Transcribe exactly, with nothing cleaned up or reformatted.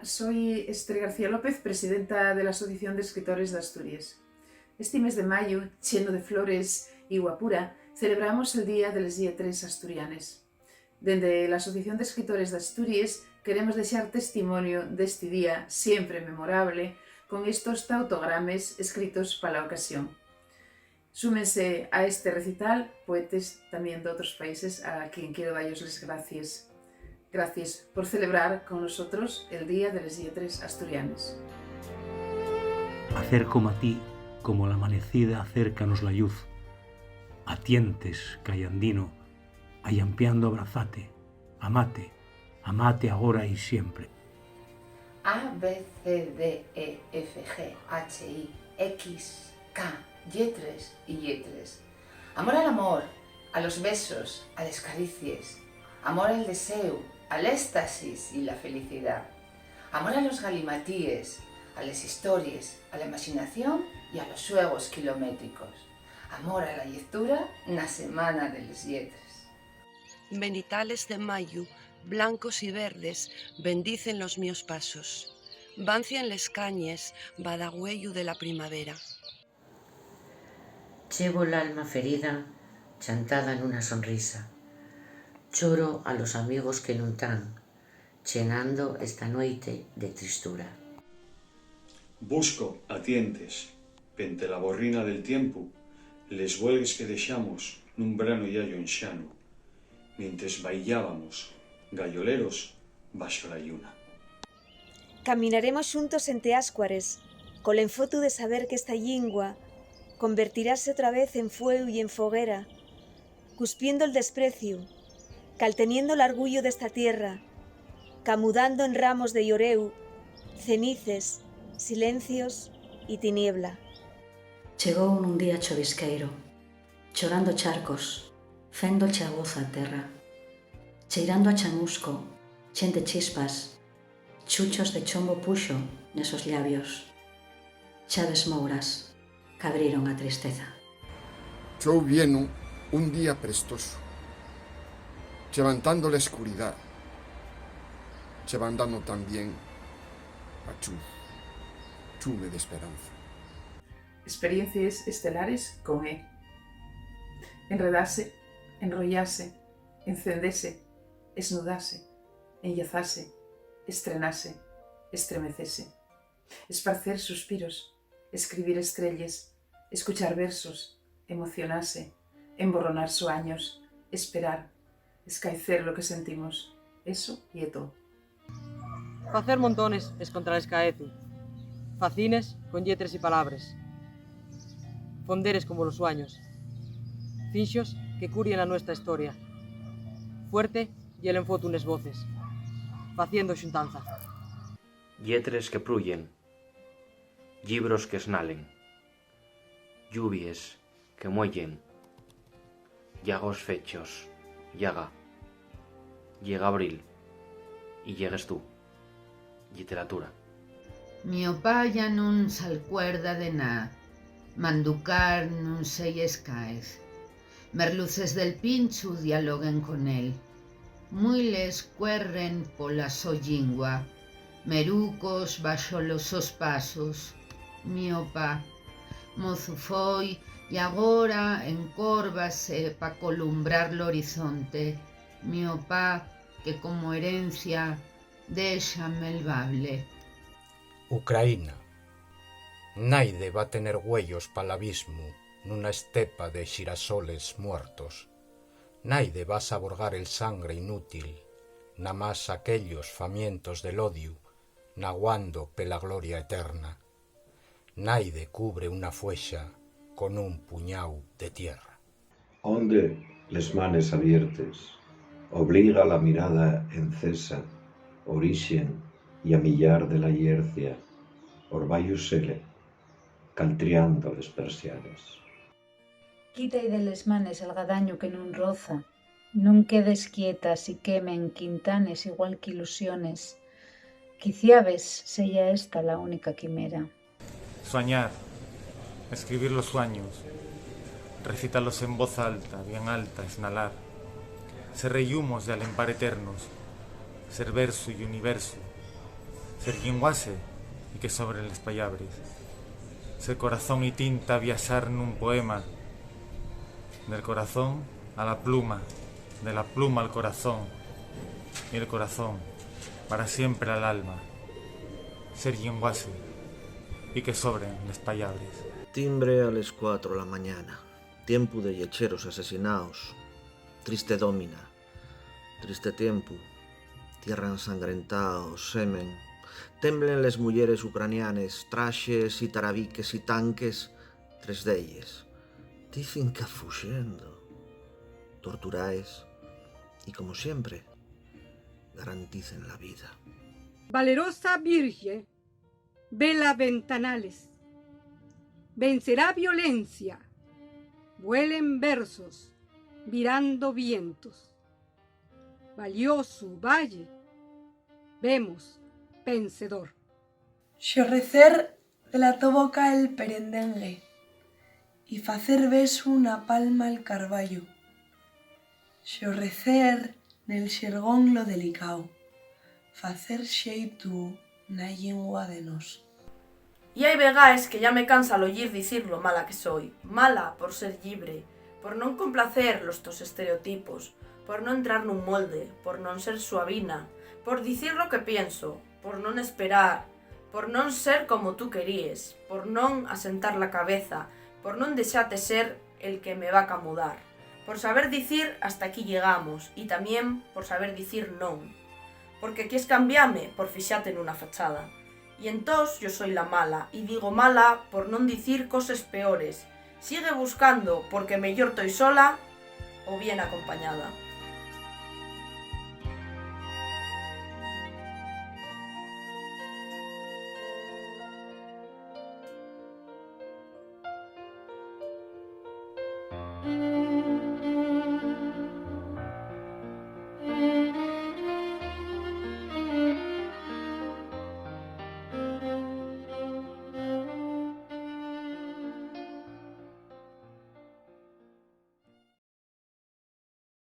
Soi Esther García López, presidenta de la Asociación de Escritores d'Asturies. Esti mes de mayu, cheno de flores y guapura, celebramos el Día de les Lletres Asturianes. Dende la Asociación de Escritores d'Asturies queremos dexar testimonio d'esti día siempre memorable con estos tautogrames escritos pa la ocasión. Súmense a este recital poetes tamién d'otros países, a quien quiero da-yos les gracies. Gracies por celebrar con nosotros el Día de les Lletres Asturianes. Acércome a ti como l'amanecida acércanos la lluz. Atientes, cayandino, ayampiando abrazate, amate, amate agora y siempre. A, B, C, D, E, F, G, H, I, X, K, lletres y lletres. Amor al amor, a los besos, a les caricies. Amor al deseu, al éxtasis y la felicidá. Amor a los galimatíes, a les histories, a la imaxinación y a los xuegos kilométricos. Amor a la llectura na Semana de les Lletres. Venitales de mayu, blancos y verdes, bendicen los mios pasos. Vancien les cañes, badagüeyu de la primavera. Llevo l'alma ferida, chantada nuna sonrisa. Choro a los amigos que nun tán, chenando esta nueite de tristura. Busco, atientes, pente la borrina del tiempu, les güelgues que dexamos nun brano ya llonxanu, mientres baillábamos, gayoleros, baxo la lluna. Caminaremos xuntos ente áscuares, col enfotu de saber qu'esta llingua convertirase otra vez en fueu y en foguera, cuspiendo'l despreciu, calteniendo l'argullu d'esta tierra, camudando en ramos de lloreu, cenices, silencios y tiniebla. Chegou nun día chovisqueiro, chorando charcos, fendo chaboza a terra, cheirando a chamusco, chente chispas, chuchos de chombo puxo nesos llabios, chaves mouras qu'abriron a tristeza. Chou vieno un día prestoso, chevantando la escuridá, chevantando tamién a chuz, chume d'esperanza. Esperiencies estelares con E. Enredase, enrollase, encendese, esnudase, enllazase, estrenase, estremecese. Esparcer suspiros, escribir estrelles, escuchar versos, emocionase, emborronar suaños, esperar, escaecer lo que sentimos, eso ye too. Facer montones escontra l'escaezu, facines con lletres y palabres, fonderes como los suaños, cinxos que curien la nuestra historia. Fuerte ye l'enfotu nes voces, faciendo xuntanza. Lletres que pruyen, llibros que snalen, lluvies que mueyen, llagos fechos, llaga, llega abril y llegues tú. Lliteratura. Mio pa ya nun s'alcuerda de na, manducar nun se-y escaez. Merluces del pinchu dialoguen con él. Muiles cuerren pola so llingua, merucos baxo los sos pasos. Mio pa, mozu foi y agora encórvase pa columbrar l'horizonte. Mio pa, que como herencia déxame el bable. Ucraína. Naide va tener güeyos pal abismu nuna estepa de xirasoles muertos. Naide va saborgar el sangre inútil, namás aquellos famientos del odiu, naguando pela gloria eterna. Naide cubre una fuexa con un puñáu de tierra. Onde les manes abiertes obliga la mirada encesa, orixen y amillar de la iercia, orbayusele, caltriando les persianes. Quita-y de les manes el gadañu que nun roza, nun quedes quieta si quemen quintanes igual qu'ilusiones. Quiciabes seya esta la única quimera. Suañar, escribir los suaños, recitalos en voz alta, bien alta, esnalar, ser rellumos de alempar eternos, ser versu y universu, Ser llienguaxe y que sobren les pallabres. Ser corazón y tinta, viaxar nun poema. Del corazón a la pluma, de la pluma al corazón, y el corazón para siempre al alma. Ser llienguaxe y que sobren les pallabres. Timbre a les cuatro la mañana. Tiempu de llecheros asesinaos. Triste dómina. Triste tiempu. Tierra ensangrentada, semen. Temblen les muyeres ucranianes, traxes y tarabiques y tanques, tres d'elles. Dicen qu'afuxendo, torturaes, y como siempre, garanticen la vida. Valerosa Virgen, vela ventanales. Vencerá violencia. Vuelen versos, virando vientos. Valiosu valle, vemos, vencedor. Xorrecer de la to boca el perendengue, y facer besu na palma el carballu. Xorrecer nel xergón lo delicao, facer xeitu na llingua de nós. Y hai vegaes que ya me cansa l'oyir dicir lo mala que soi, mala por ser llibre, por non complacer los tos estereotipos, por non entrar nun molde, por non ser suavina, por dicir lo que pienso, por non esperar, por non ser como tú queríes, por non asentar la cabeza, por non dexate ser el que me vaca mudar, por saber dicir hasta aquí llegamos y tamién por saber dicir non. Porque quies cambiame por fixate nuna fachada. Y entós yo soi la mala, y digo mala por non dicir coses peores. Sigue buscando, porque meyor toi sola o bien acompañada.